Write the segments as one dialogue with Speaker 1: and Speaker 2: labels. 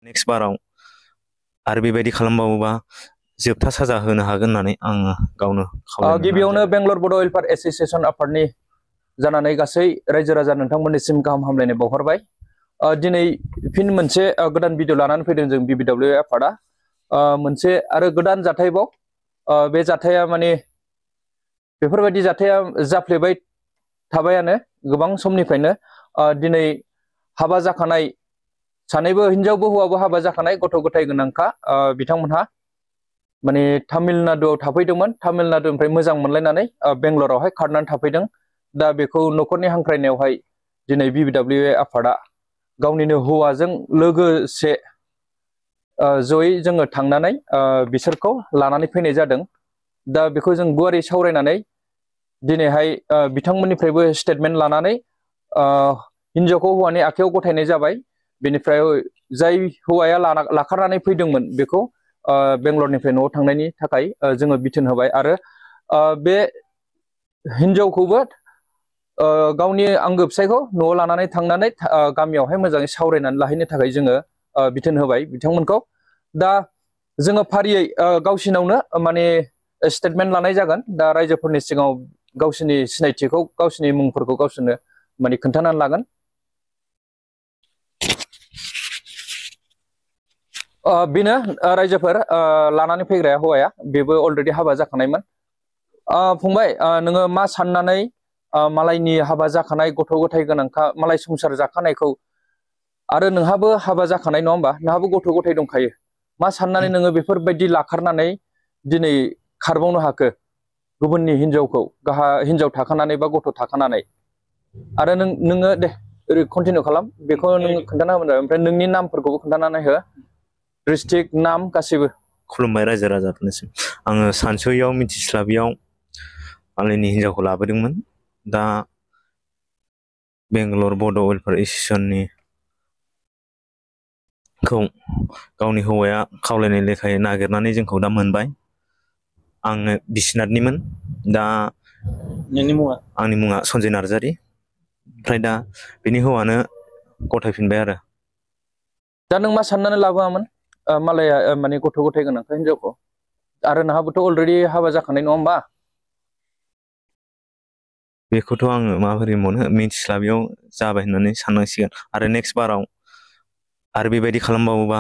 Speaker 1: Next बाराव आरो बेबायदि खालामबावोबा जोबथा साजा होनो हागोन होननानै आङो गावनो खावलायनो
Speaker 2: गिबियावनो बेंगलर बड' वेलफेयार एस'सिएशन आफादनि जानानै गासै रायजो राजा नोंथांमोननिसिम गाहाम हामलायनाय बावहरबाय। दिनै फिन मोनसे गोदान भिडिअ लानानै फैदों जों BBW आफादा मोनसे आरो गोदान जाथायबाव बे जाथाया माने बेफोरबायदि जाथाया जाफ्लेबाय थाबायानो गोबां समनिफ्रायनो दिनै हाबा जाखानाय सानैबो हिनजावबो हौवाबो हाबा जाखानाय गथ' गथाय गोनांखा बिथांमोनहा माने तामिलनाडुआव थाफैदोंमोन तामिलनाडुनिफ्राय मोजां मोनलायनानै बेंगलरावहाय खारनानै थाफैदों। दा बेखौ न'खरनि हांख्रायनायावहाय दिनै BBW आफादा गावनिनो हौवाजों लोगोसे जयै जोङो थांनानै बिसोरखौ लानानै फैनाय जादों। दा बेखौ जों गुवारै सावरायनानै दिनैहाय बिथांमोननिफ्रायबो स्टेटमेन्ट लानानै हिनजावखौ हौवानि आखायाव गथायनाय जाबाय। बेनिफ्राय जाय हौवाया लाखारनानै फैदोंमोन बेखौ बेंगलरनिफ्राय न'आव थांनायनि थाखाय जोङो बिथोन होबाय आरो बे हिनजावखौबो गावनि आंगो फिसायखौ न'आव लानानै थांनानै गामियावहाय मोजाङै सावरायनानै लाहैनो थाखाय जोङो बिथोन होबाय बिथांमोनखौ। दा जोङो फारियै गावसिनावनो माने स्टेटमेन्ट लानाय जागोन। दा रायजोफोरनि सिगाङाव गावसोरनि सिनायथिखौ गावसोरनि मुंफोरखौ गावसोरनो माने खोन्थानानै लागोन। बेनो रायजोफोर लानानै फैग्राया हौवाया बेबो अलरेडि हाबा जाखानायमोन। फंबाय नोङो मा साननानै मालायनि हाबा जाखानाय गथ' गथाय गोनांखा मालाय संसार जाखानायखौ आरो नोंहाबो हाबा जाखानाय नङा होमबा नोंहाबो गथ' गथाय दंखायो मा साननानै नोङो बेफोरबायदि लाखारनानै दिनै खारबावनो हाखो गुबुननि हिनजावखौ हिनजाव थाखानानै बा गथ' थाखानानै आरो नोङो दे ओरै कन्टिनिउ खालाम बेखौ नों खोन्थाना होबानो जाबाय। ओमफ्राय नोंनि नामफोरखौबो खोन्थानानै हो डिस्ट्रिक्ट नाम गासैबो।
Speaker 1: खुलुमबाय रायजो राजाफोरनिसिम आङो सानसुयैयाव मिथिस्लाबियाव मालायनि हिनजावखौ लाबोदोंमोन। दा बेंगलर बड' वेलफेयार एस'सिएशननि गावनि हौवाया खावलायनाय लेखायै नागिरनानै जोंखौ दा मोनबाय। आङो बिश्वनाथनिमोन। दा आंनि मुङा सन्जय नार्जारि। ओमफ्राय दा बिनि हौवानो गथायफिनबाय आरो।
Speaker 2: दा नों मा साननानै लाबोआमोन मालाया माने गथ' गथाय गोनांखा हिनजावखौ आरो नोंहाबोथ' अलरेडि हाबा जाखानाय नङा होमबा?
Speaker 1: बेखौथ' आङो माबोरै बुंबावनो मिथिस्लाबियाव जाबाय होननानै साननांसिगोन आरो नेक्स्ट बाराव आरो बेबायदि खालामबावोबा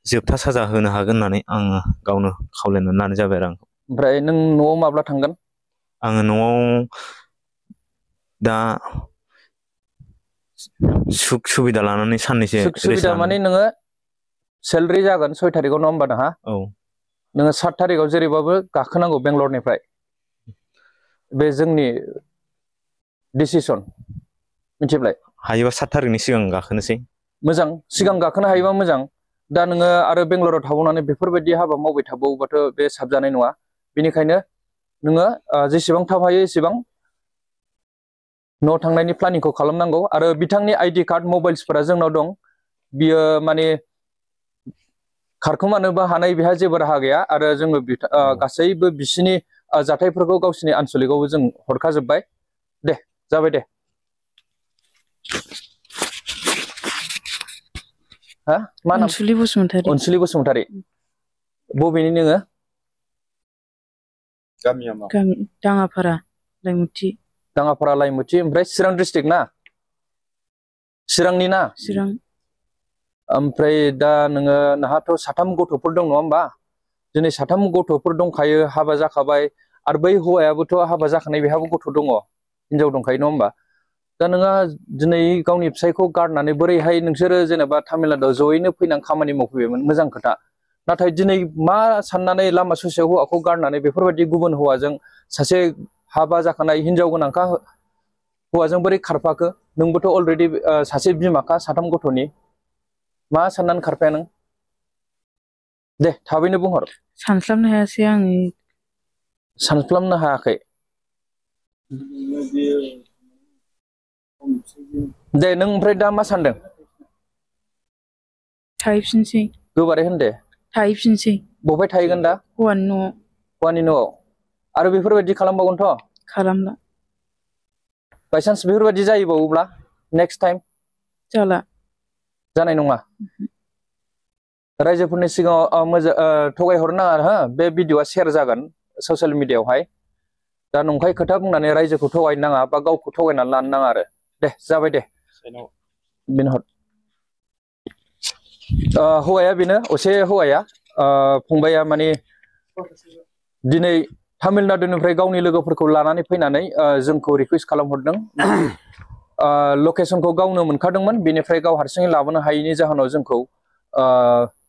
Speaker 1: जोबथा साजा होनो हागोन होननानै आङो गावनो खावलायनानै लानाय जाबाय आरो आंखौ।
Speaker 2: ओमफ्राय नों न'आव माब्ला थांगोन?
Speaker 1: आङो न'आव दा सुख सुबिदा लानानै साननैसो
Speaker 2: सुख
Speaker 1: रेस्ट
Speaker 2: सुबिदा
Speaker 1: लानानै
Speaker 2: माने नोङो सेलेरि जागोन 6 थारिखआव नङा होमबा नोंहा?
Speaker 1: औ
Speaker 2: नोङो 7 थारिखआव जेरैबाबो गाखोनांगौ बेंगलरनिफ्राय। बे जोंनि डिसिसन मिथिबाय?
Speaker 1: हायोबा 7 थारिखनि सिगां गाखोनोसै।
Speaker 2: मोजां सिगां गाखोनो हायोबा मोजां। दा नोङो आरो बेंगलराव थाबावनानै बेफोरबायदि हाबा मावबाय थाबावोबाथ' बे साबजानाय नङा। बेनिखायनो नोङो जेसेबां थाब हायो एसेबां न'आव थांनायनि प्लेनिंखौ खालामनांगौ आरो बिथांनि आइडि कार्ड मबाइल्सफोरा जोंनाव दं। बियो माने खारखोमानोबो हानाय बेहा जेबो राहा गैया आरो जोङो गासैबो बिसिनि जाथायफोरखौ गावसिनि आनसलिकआवबो जों हरखाजोब्बाय। दे जाबाय दे। हा मा नाम?
Speaker 3: अनसुलि बसुमतारी।
Speaker 2: अनसुलि बसुमतारी। बबेनि नोङो? गामिया मा?
Speaker 3: दाङाफारा लाइमुथि।
Speaker 2: दाङाफारा लाइमुथि ओमफ्राय चिरां डिस्ट्रिक्ट ना? चिरांनि ना?
Speaker 3: चिरां।
Speaker 2: ओमफ्राय दा नोङो नोंहाथ' 3 गथ'फोर दं नङा होमबा? दिनै 3 गथ'फोर दंखायो हाबा जाखाबाय आरो बै हौवायाबोथ' हाबा जाखानाय बेहाबो गथ' दङ हिनजाव दंखायो नङा होमबा? दा नोंहा दिनै गावनि फिसायखौ गारनानै बोरैहाय नोंसोरो जेनेबा तामिलनाडुआव जयैनो फैनानै खामानि मावफैबायमोन मोजां खोथा। नाथाय दिनै मा साननानै लामा ससेयाव हौवाखौ गारनानै बेफोरबायदि गुबुन हौवाजों सासे हाबा जाखानाय हिनजाव गोनांखा हौवाजों बोरै खारफाखो? नोंबोथ' अलरेडि सासे बिमाखा 3 गथ'नि। मा साननानै खारफाया नों? दे थाबैनो बुंहर।
Speaker 3: सानस्लाबनो हायासै आङो।
Speaker 2: सानस्लाबनो हायाखै? दे नों ओमफ्राय दा मा सानदों?
Speaker 3: थाहैफिनसै।
Speaker 2: गोबारै होन दे।
Speaker 3: थाहैफिनसै।
Speaker 2: बबेहाय थाहैगोन दा?
Speaker 3: हौवानि न'आव।
Speaker 2: हौवानि न'आव आरो बेफोरबायदि खालामबावगोनथ'?
Speaker 3: खालामला।
Speaker 2: बायसान्स बेफोरबायदि जायोबावोब्ला नेक्स्ट टाइम?
Speaker 3: जाला।
Speaker 2: जानाय नङा? रायजोफोरनि सिगाङाव मोजां थगायहरनो नाङा हो बे भिडिअआ शेयार जागोन ससियेल मिडियायावहाय दा नंखाय खोथा बुंनानै रायजोखौ थगायनो नाङा बा गावखौ थगायनानै लानो नाङा आरो दे जाबाय दे बेनो हर हौवाया बेनो असे हौवाया फंबाया माने दिनै तामिलनाडुनिफ्राय गावनि लोगोफोरखौ लानानै फैनानै जोंखौ रिकुवेस्ट खालामहरदों लकेसनखौ गावनो मोनखादोंमोन बेनिफ्राय गाव हारसिङै लाबोनो हायैनि जाहोनाव जोंखौ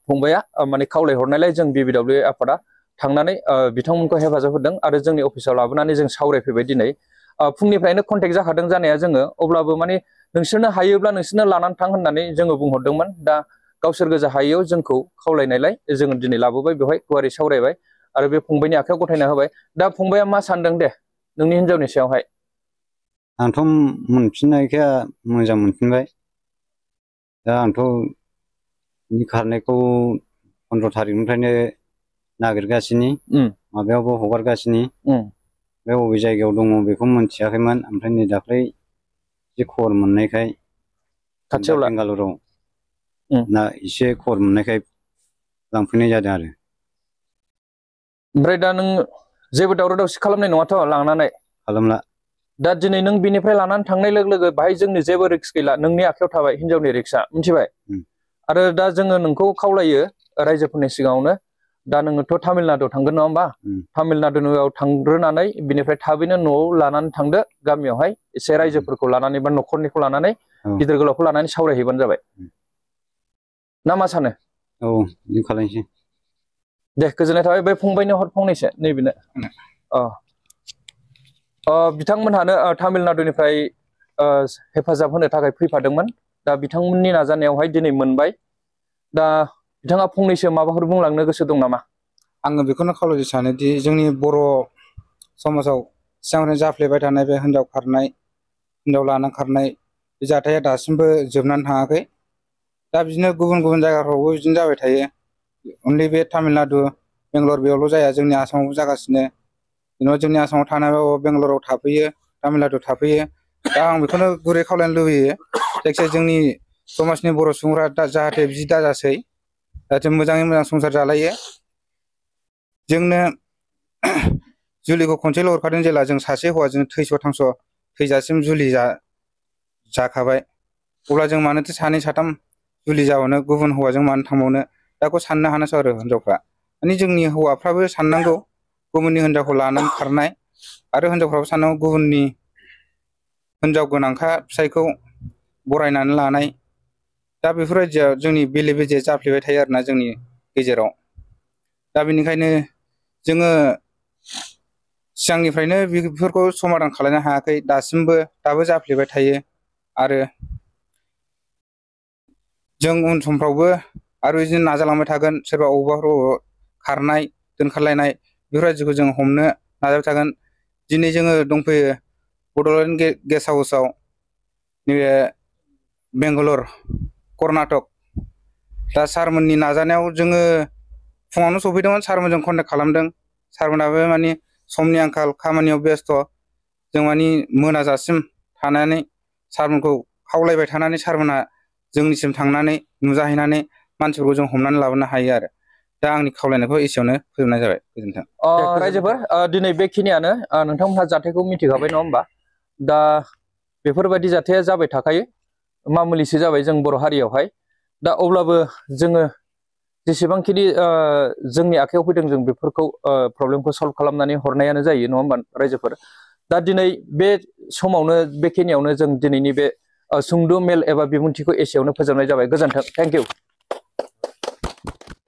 Speaker 2: फंबाया माने खावलायहरनायलाय जों BBW आफादा थांनानै बिथांमोनखौ हेफाजाब होदों आरो जोंनि अफिसाव लाबोनानै जों सावरायफैबाय दिनै फुंनिफ्रायनो कन्टेक्ट जाखादों जानाया जोङो अब्लाबो माने नोंसोरनो हायोब्ला नोंसोरनो लानानै थां होननानै जोङो बुंहरदोंमोन दा गावसोर गोजा हायैयाव जोंखौ खावलायनायलाय जोङो दिनै लाबोबाय बेवहाय गुवारै सावरायबाय आरो बे फंबायनि आखायाव गथायना होबाय दा फंबाया मा सानदों दे नोंनि हिनजावनि सायावहाय
Speaker 4: आंथ' मोनफिननायखाय मोजां मोनफिनबाय दा आंथ' खारनायखौ 15 थारिखनिफ्रायनो नागिरगासिनो माबायावबो हगारगासिनो बे बबे जायगायाव दङ बेखौ मोनथियाखैमोन ओमफ्राय नै दाख्लै एसे खबर मोननायखाय खाथियाव बेंगालुराव ना एसे खबर मोननायखाय लांफैनाय जादों आरो
Speaker 2: ओमफ्राय दा नों जेबो दावराव दावसि खालामनाय नङाथ' लांनानै
Speaker 4: खालामला
Speaker 2: दा दिनै नों बिनिफ्राय लानानै थांनाय लोगो लोगो बाहाय जोंनि जेबो रिक्स गैला नोंनि आखायाव थाबाय हिनजावनि रिक्सआ मिथिबाय आरो दा जोङो नोंखौ खावलायो रायजोफोरनि सिगाङावनो दा नोङोथ' तामिलनाडुआव थांगोन नङा होमबा तामिलनाडुआव थांग्रोनानै बिनिफ्राय थाबैनो न'आव लानानै थांदो गामियावहाय एसे रायजोफोरखौ लानानै बा न'खरनिखौ लानानै गिदिर गोलावखौ लानानै सावरायहैबानो जाबाय ना मा सानो
Speaker 4: औ बिदि खालामसै
Speaker 2: दे गोजोननाय थाबाय बे फंबायनो हर फंनैसो नैबेनो बिथांमोनहानो तामिलनाडुनिफ्राय हेफाजाब होनो थाखाय फैफादोंमोन दा बिथांमोननि नाजानायावहाय दिनै मोनबाय दा बिथाङा फंनैसो माबाफोर बुंलांनो गोसो दं नामा
Speaker 5: आङो बेखौनो खावलायनो सानोदि जोंनि बर' समाजाव सिगांनिफ्रायनो जाफ्लेबाय थानाय बे हिनजाव खारनाय हिनजाव लाना खारनाय बे जाथाया दासिमबो जोबनानै थाङाखै दा बिदिनो गुबुन गुबुन जायगाफ्रावबो बिदिनो जाबाय थायो अनलि बे तामिलनाडु बेंगलर बेयावल' जाया जोंनि आसामावबो जागासिनो जेनेबा जोंनि आसामाव थानायाव बेंगलराव थाफैयो तामिलनाडु थाफैयो दा आं बेखौनो गुरै खावलायनो लुबैयो जायखिजाया जोंनि समाजनि बर' सुबुंफ्रा जाहाथे बिदि दाजासै जाहाथे मोजाङै मोजां संसार जालायो जोंनो जुलिखौ खनसेल' हरखादों जेला जों सासे हौवाजों थैस' थांस' थैजासिम जुलि जाखाबाय अब्ला जों मानोथो सानै साथाम जुलि जाबावनो गुबुन हौवाजों मानो थांबावनो दाखौ साननो हानासो आरो हिनजावफ्रा माने जोंनि हौवाफ्राबो साननांगौ गुबुननि हिनजावखौ लानानै खारनाय आरो हिनजावफ्राबो साननांगौ गुबुननि हिनजाव गोनांखा फिसायखौ बरायनानै लानाय दा बेफोरबायदियाव जोंनि बेले बेजे जाफ्लेबाय थायो आरोना जोंनि गेजेराव दा बेनिखायनो जोङो सिगांनिफ्रायनो बेफोरखौ समाधान खालामनो हायाखै दाबो जाफ्लेबाय थायो आरो जों उन समफ्रावबो आरो बिदिनो नाजालांबाय थागोन सोरबा अबावबा खारनाय दोनखारलायनाय बेफोरबायदिखौ जों हमनो नाजाबाय थागोन दिनै जोङो दंफैयो बड'लेण्ड गेस्ट हाउसआव नैबे बेंगालर कर्नाटक दा सारमोननि नाजानायाव जोङो फुङावनो सफैदोंमोन सारमोनजों कन्टेक्ट खालामदों सारमोनाबो माने समनि आंखाल खामानियाव बेस्थ' जों माने मोनाजासिम थानानै सारमोनखौ खावलायबाय थानानै सारमोनहा जोंनिसिम थांनानै नुजाहैनानै मानसिफोरखौ जों हमनानै लाबोनो हायो आरो दा आंनि खावलायनायखौ एसेयावनो फोजोबनाय जाबाय गोजोन्थों
Speaker 2: रायजोफोर दिनै बेखिनियानो नोंथांमोनहा जाथायखौ मिथिखाबाय नङा होमबा दा बेफोरबायदि जाथाया जाबाय थाखायो मामुलिसो जाबाय जों बर' हारियावहाय दा अब्लाबो जोङो जेसेबांखिनि जोंनि आखायाव फैदों जों बेफोरखौ प्रब्लेमखौ सल्भ खालामनानै हरनायानो जायो नङा होमबा रायजोफोर दा दिनै बे समावनो बेखिनियावनो जों दिनैनि बे सुंद' मेल एबा बिबुंथिखौ एसेयावनो फोजोबनाय जाबाय गोजोन्थों थेंक इउ